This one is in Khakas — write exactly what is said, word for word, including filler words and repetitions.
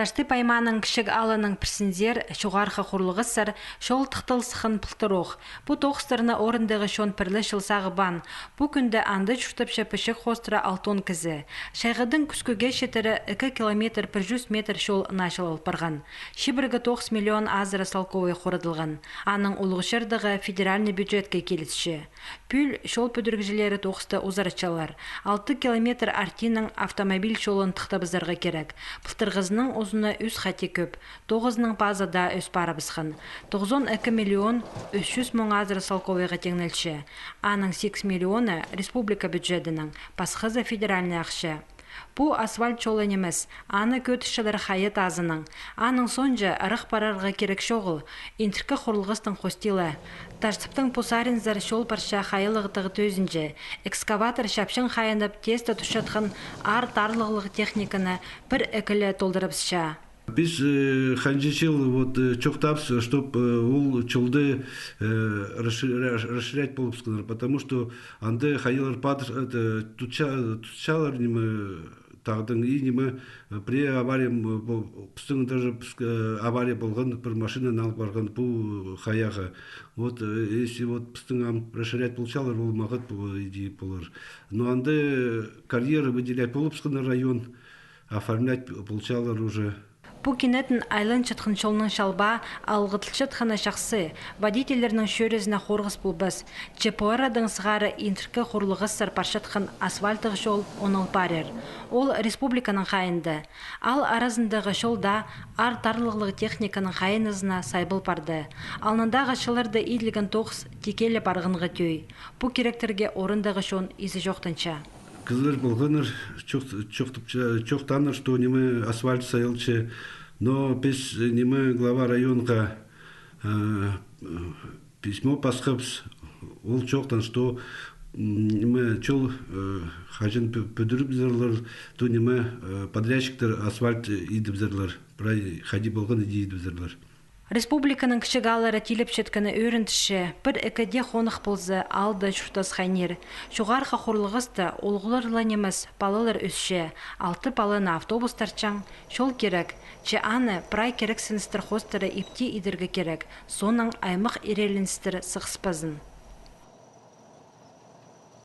Таштып аймааның Кічіг аалының пірсінзер, чоғархы хурлығыссар чол тыхталысхан пылтырох. Пу тоғыстарны орындағы чон пір ле чыл сағыбаан. Пу кӱнде анда чуртапча пічік хоостыра алтон кізі. Чайғыдаң кӱскӱге читіре ікі километр пір чӱс метр чол начал алып парған. Чибіргі тоғыс миллион азыра салковай хорадылған. Аның улуғ чардығы федеральный бюджетке килісче. Пӱӱл чол пӱдірігҷілері тоғысты узаратчалар. Алты километр артинаң автомобиль чолын тыхтабызарға кирек. Пылтырғызының узуны ӱс хати кӧп, тоғызының пазы даа ӧс парыбысхан. Тоғызон ікі миллион ӱс чӱс муң азыра салковайға теңнелче. Аның сигіс миллионы республика бюджедінең, пасхазы федеральный ахча. Пу асфальт чолы нимес, аны кӧдірчелер хайа тазынаң. Аның соонҷа ырах парарға кирек чоғыл, интіркі хурлығыстың хости ла. Таштыптың пу саринзар чол парча хайалығ тығ тӧзінҷе. Экскаватор чапчаң хайынып, тесте тутчатхан аар тарлығлығ техниканы пір-ікі ле толдырыбысча. Піс, э, ханҷа чыл вот, э, чоохтаабыс, чтоб, э, ол чолды, э, расширя-, расширять полыбысханнар, потому что анда хаялар падыр, это, тутча-, тутчалар, ниме, тағдаң, и ниме, э, пірее авария, м, пу-, пістің даже піс-, э, авария полған, пір машинаны алып парған пу хаяға. Вот, э, если вот пістің ам расширять полчалар, ол мағат пу иди полар. Но анда карьера выделять полыбысханнар район, оформлять полчалар уже. Пу кинетін айланчатхан чолның чалбаа алғыдылчатханы чахсы, водительлернің чӧрезіне хорғыс полбас. Че пу арадаң сығара интіркі хурлығыссар парчатхан асфальттығ чол оңал парир. Ол республиканың хайиында. Аал аразындағы чол даа аар тарлығлығ техниканың хайынызына сайбал парды. Алнындағы чылларда иділген тоғыс тикелі парғанға тӧӧй. Пу киректерге орындағы чон изі чоохтанча. Кізілер полғаннар, чоох-, чоохтапча-, чоохтааннар, что ниме асфальт сайылча. Но піс, э, ниме, глава районға, э, письмо пасхабыс, ол чоохтаан, что, м, ниме, чол, э, хаҷан пӱ-, пӱдірібізерлер, то ниме, э, подрядчиктер асфальт, э, идібізерлер. Прай хайди полған иди идібізерлер. Республиканың кічіг ааллары тилепчеткені ӧрінче, пір-ікі дее хонах полза, аалда чуртас хайнир. Чоғархы хурлығыста улуғлар ла нимес, палалар ӧсче, алты паланы автобус тартчаң, чол кирек, че аны прай кирексіністер хоостыра ипти идерге кирек, соонаң аймах иреліністер сығыспазын.